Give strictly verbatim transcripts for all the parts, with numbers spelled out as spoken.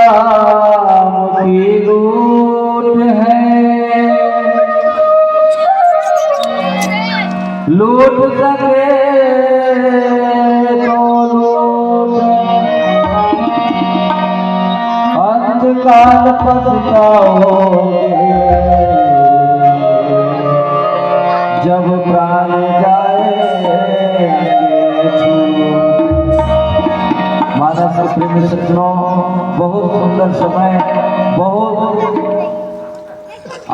राम की लूट है, लूट सके तो लूट, अंतकाल पछताओगे जब प्राण जाएंगे छूट। मानस के प्रेमी सज्जनों, बहुत सुंदर समय, बहुत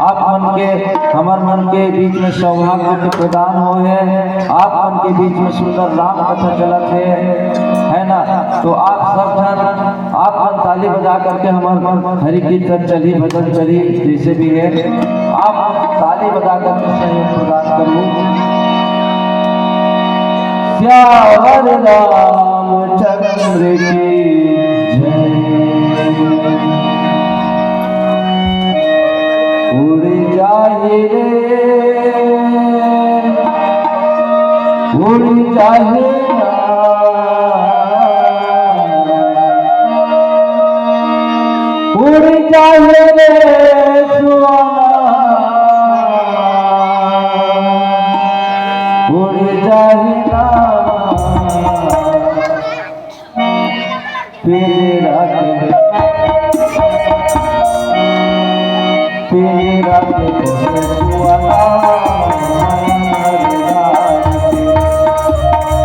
आप मन के, हमर मन के बीच में सौभाग्य के प्रदान होय हे। आप मन के बीच में सुंदर राम कथा चलत हे, है ना? तो आप सब झन, आप मन ताली बजा करके हमर हरि कीर्तन चली, भजन चली, जैसे भी है, आप ताली बजा करके सहयोग प्रदान करू। सियावर रामचंद्र की जय। उड़ जाहि रे, उड़ जाहि ना, उड़ जाहि रे सुहाना, उड़ जाहि ना। पिंजरा के, पिंजरा के तोहे सुहाना,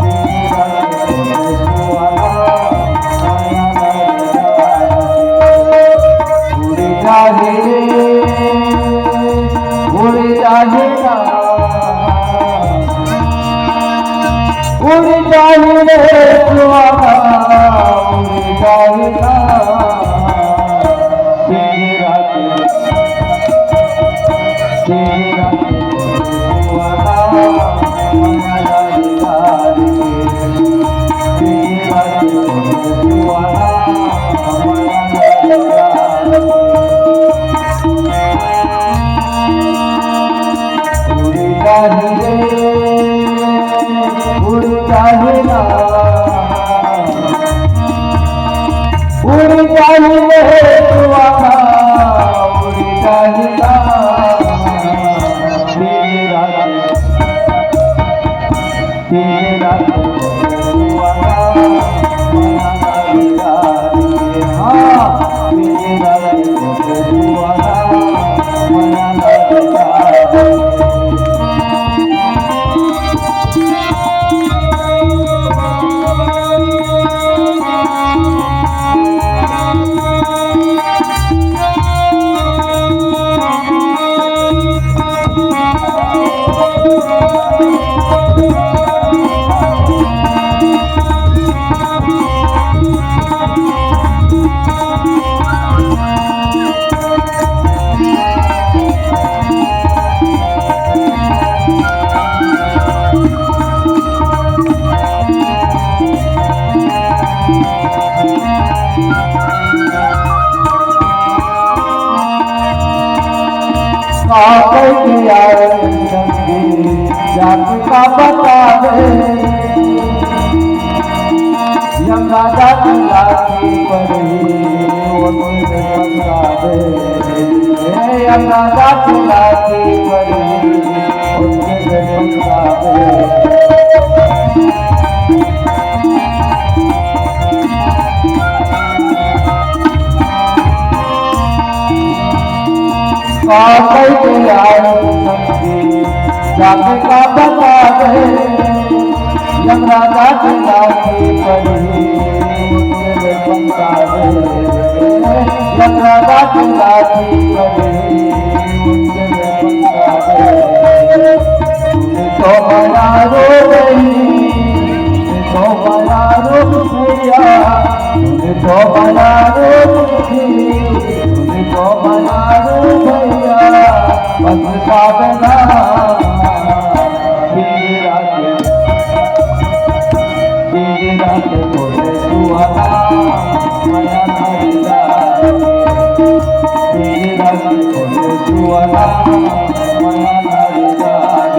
पिंजरा के तोहे सुहाना, उड़ जाहि रे, उड़ जाहि ना। उड़ जाहि रे सुहाना, उड़ जाहि ना। पिंजरा के, पिंजरा के सुहाना, पिंजरा के सुहाना। उड़ जाहि रे, उड़ जाहि ना, उड़ जाहि रे सुहाना, उड़ जाहि ना। पिंजरा के, पिंजरा के सुहाना, हाँ, पिंजरा के सुहाना। का कहिके आए संगी, जात का बतावे। यम राजा की लाठी पड़ी, वो तुझे बतावे। हे यम राजा की लाठी पड़ी, वो तुझे बतावे। का कहिके आए संगी, जाके का बतावे। यम राजा के लाठी पड़ी, उनके में पंचावे। यम राजा के लाठी पड़ी, उनके में पंचावे। तो बना रो गई, तो बना रो भैया, तो बना रो दुखी, तो बना रो भैया, बस पावना। पिंजरा के, पिंजरा के तोहे सुहाना, मया ना रे जान। पिंजरा के तोहे सुहाना, मया ना रे जान।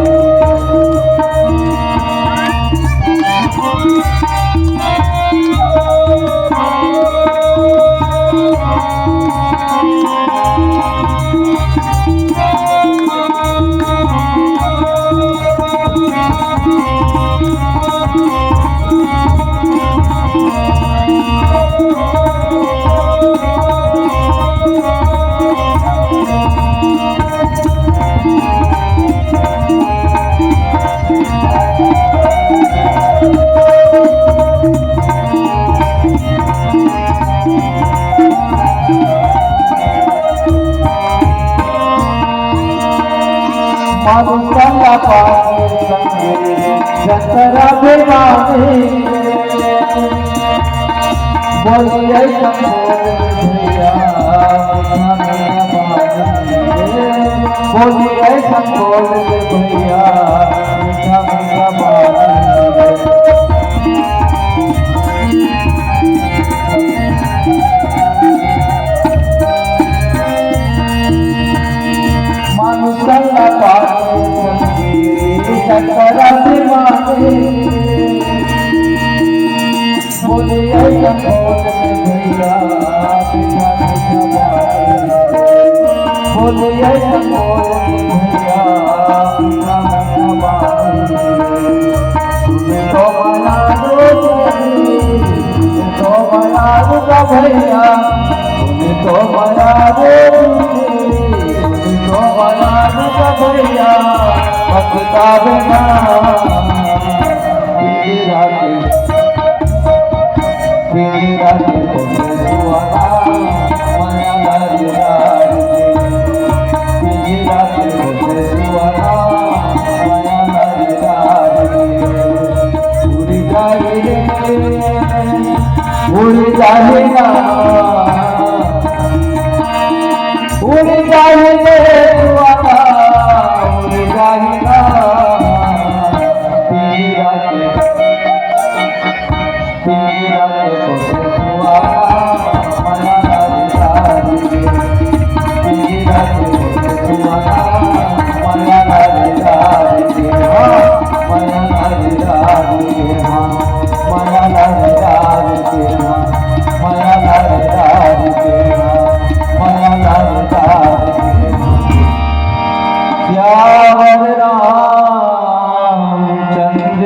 मानुष तन ला पाके संगे जतरा बेमानी। बोलिए संबोल भैया, मीठा मीठा बानी। बोलिए संबोल भैया, मीठा मीठा बानी। मानुष तन ला पाके संगे जतरा बेमानी। बोलिए संबोल भैया, मीठा मीठा बानी। बोलिए संबोल भैया, मीठा मीठा बानी। तुम्हें तो बना दो, तुम्हें तो बना दूंगा भैया, तुम्हें तो बना दो, तुम्हें तो बना दूंगा भैया, पछतावे ना। पिंजरा के, पिंजरा के कोठे सुहाना, मया लाल डाल के। पिंजरा के कोठे सुहाना, मया लाल डाल के। उड़ जाए रे, उड़ जाए ना, उड़ जाए रे सुहाना, उड़ जाए ना। पिंजरा के, पिंजरा के कोठे सुहाना, मया लाल डाल के। पिंजरा के कोठे सुहाना, मया लाल डाल के। हाँ, मया लाल डाल के। हाँ, मया लाल डाल के। हाँ, मया लाल डाल के। हाँ, मया लाल डाल के। हाँ। सियावर रामचंद्र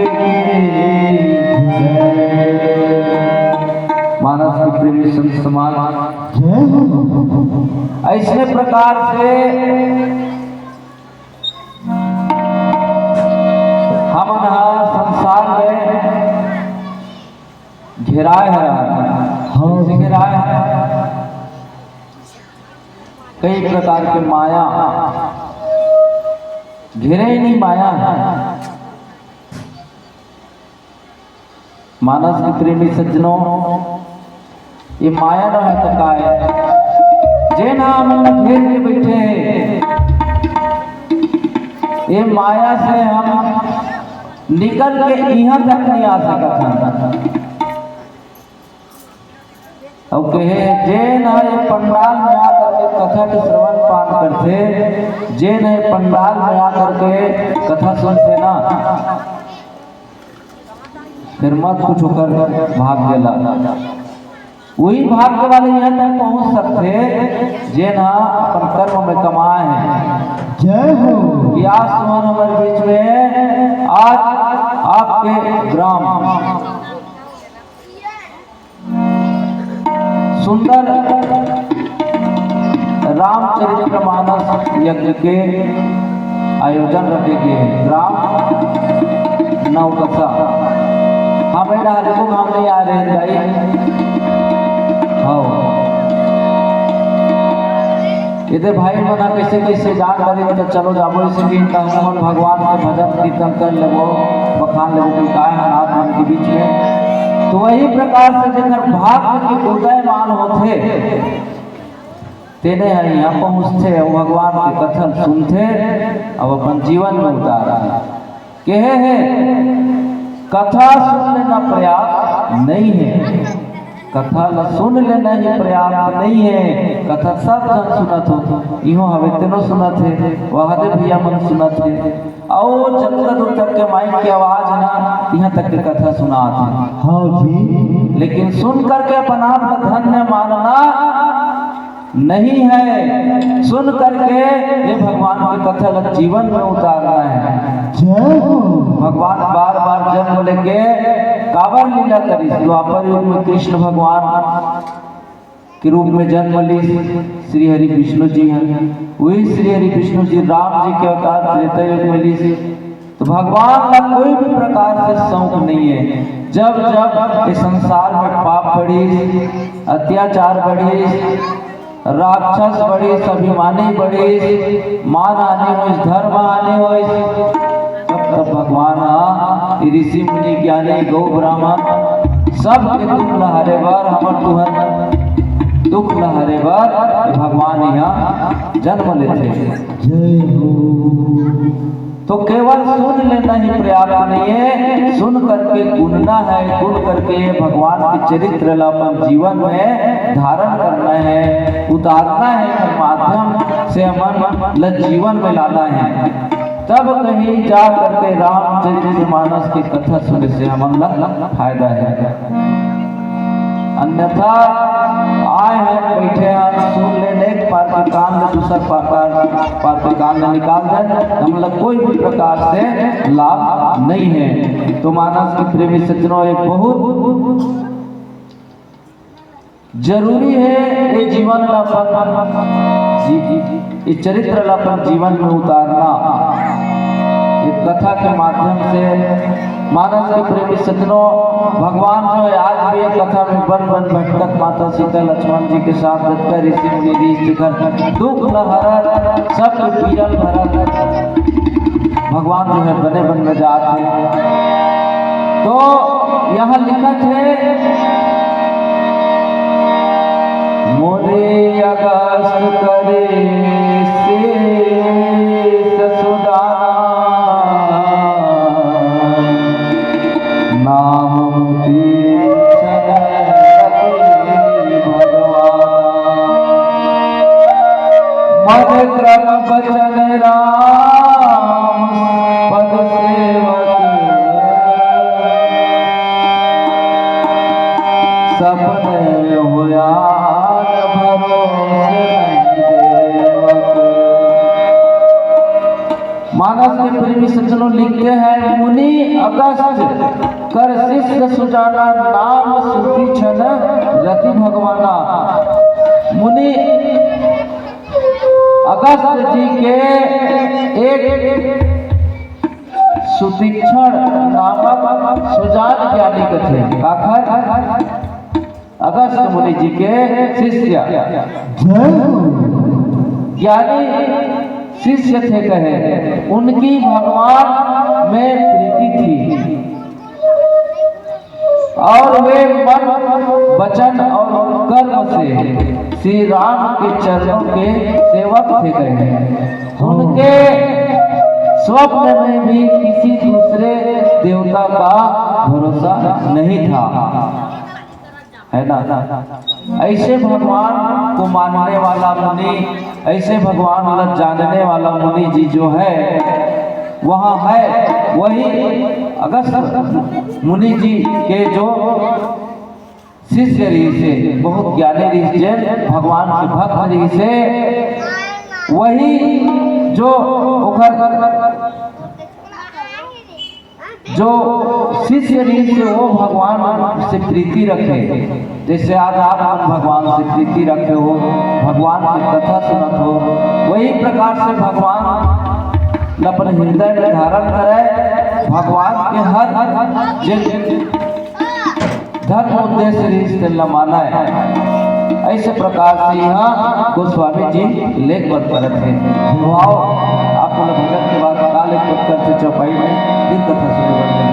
की जय। मानस के प्रेमी संत समाज, जय हो। ऐसने प्रकार से हमन ह संसार में घेराए हरन। हाँ। कइसे घेराए हरन? कई प्रकार के माया, घेरे ही नहीं माया। मानस के प्रेमी सज्जनों, ये माया न है तो का है? जेन ह हमन ल घेर के बैठे हे, ये माया से हम निकल के इहां तक नहीं आ सकत हन। अउ कहे, जेन ह ये पंडाल में आकर के कथा के श्रवण पाठ करथे, जेन ह ये पंडाल में आकर के कथा सुनथे ना, फिर मत कुछ ओकर भाग्य ला। वही भाग्य वाले यहाँ तक पहुँच सकथे, जेन ह अपन कर्म में कमाए हे। जय हो। कि आज सुमन हमारे बीच में, आज आपके ग्राम सुंदर रामचरितमानस यज्ञ के आयोजन रखे गे हे। ग्राम नवकसा। हाँ बेटा, हरिको हम नहीं आ रहे हैं दाई। हाँ। एदे भाई मन ह कइसे कइसे जान डरिन, त चलो जाबो इसे दिन त हमन भगवान के भजन कीर्तन कर लेबो, बखान लेबो कि काय हालात मन के बीच में। तो वही प्रकार से जेकर भाग्य के उदयमान होथे, तेने ह इहाँ पहुँचथे अउ भगवान के कथन सुनथे अउ अपन जीवन में उतारथे। केहे हे, कथा सुन लेना पर्याप्त नहीं है, कथा ल सुन लेना ही पर्याप्त नहीं है। कथा सब झन सुनत हो, इहो हवे तेनो सुनत हे, वहादे भैया मन सुनत हे, अउ जतका दूर तक के माइक के आवाज हे ना, इहाँ तक के कथा सुनात हे। हाँ जी। लेकिन सुन करके अपन आप ल धन्य मानना नहीं है, सुन करके ये भगवान के कथा ल जीवन में उतारना है। जय हो। भगवान बार बार जन्म लेके काबर लीला करिस? द्वापर युग में कृष्ण भगवान के रूप में जन्म लीस श्री हरि विष्णु जी हैं। वही श्री हरि विष्णु जी राम जी के अवतार त्रेता युग में लीस। तो भगवान ला कोई भी प्रकार से शौक नहीं है। जब जब इस संसार में पाप बढ़िस, अत्याचार बढ़िस, राक्षस बड़िस, अभिमानी बड़िस, मान हानि होइस, धर्म हानि होइस। तब, तब भगवान ह ऋषि मुनि ज्ञानी गौ ब्राह्मण सबके दुख ल हरे बर, हमर तुहर दुख ल हरे बर भगवान इहाँ जन्म लेथे। जय हो। तो केवल सुन लेना ही पर्याप्त नहीं है, सुन करके गुनना है, गुन करके भगवान के चरित्र ला अपन जीवन में धारण करना है, उतारना है, हर माध्यम से हमन ला जीवन में लाना है। तब कहीं जा करके रामचरित मानस के कथा सुने से हमन ला फायदा है। अन्यथा आए हैं, बैठे हैं, सुन लेने, एक पार के काम ले दूसर पार, पार के काम ले निकाल दे, हमला कोई भी प्रकार से लाभ नहीं है। तो मानस के प्रेमी सज्जनों, ये बहुत जरूरी है, ये जीवन ला अपन, जी, जी, ये चरित्र ला अपन जीवन में उतारना, ये कथा के माध्यम से। मानस के प्रेमी सज्जनों, भगवान जो है आज भी एक कथा में बन बन भटकत माता सीता लक्ष्मण जी के साथ जतका ऋषि मुनि ऋषि कर दुख ल हरत, सबके पीरल भरत भगवान जो है बने बन में जात है। तो यहाँ लिखत है, मुनि अगस्त करे शीश सुजाना, नाम मुनि छन रति भगवाना। मन क्रम बचन राम पद सेवक, सपने होया न भरोसे नहीं देवक। मानस के प्रेमी सज्जनों लिखते हैं, मुनि अगस्त कर शीश सुजाना, नाम सुति छन रति भगवाना। मुनि अगस्त जी के एक सुतीक्षण नामक सुजान ज्ञानी कथे। काखर? अगस्त मुनि जी के शिष्य। जय हो। ज्ञानी शिष्य थे कहे, उनकी भगवान में प्रीति थी और वे मन, वचन और कर्म से श्री राम के चरणों के सेवक थे कहे। उनके स्वप्न में भी किसी दूसरे देवता का भरोसा नहीं था, है ना? ऐसे भगवान को मानने वाला मुनि, ऐसे भगवान ल जानने वाला मुनि जी जो है, वहाँ है, वही अगस्त मुनि जी के जो शिष्य रहिसे, बहुत ज्ञानी रहिसे, भगवान के भक्त रहिसे, वही जो ओकर जो शिष्य रहिसे वो भगवान से प्रीति रखे, जैसे आज आप मन भगवान से प्रीति रखे हो, भगवान की कथा सुनत हो, वही प्रकार से भगवान अपन हृदय में धारण करे, भगवान के हर जे धर्म उद्देश्य रहिस तेला मानय। ऐसे प्रकार से यहाँ गोस्वामी जी लेख बंद करत हे। तो आओ, आप मन भजन के बाद का लेख बंद करथे चौपाई में, दिन कथा सुने बर।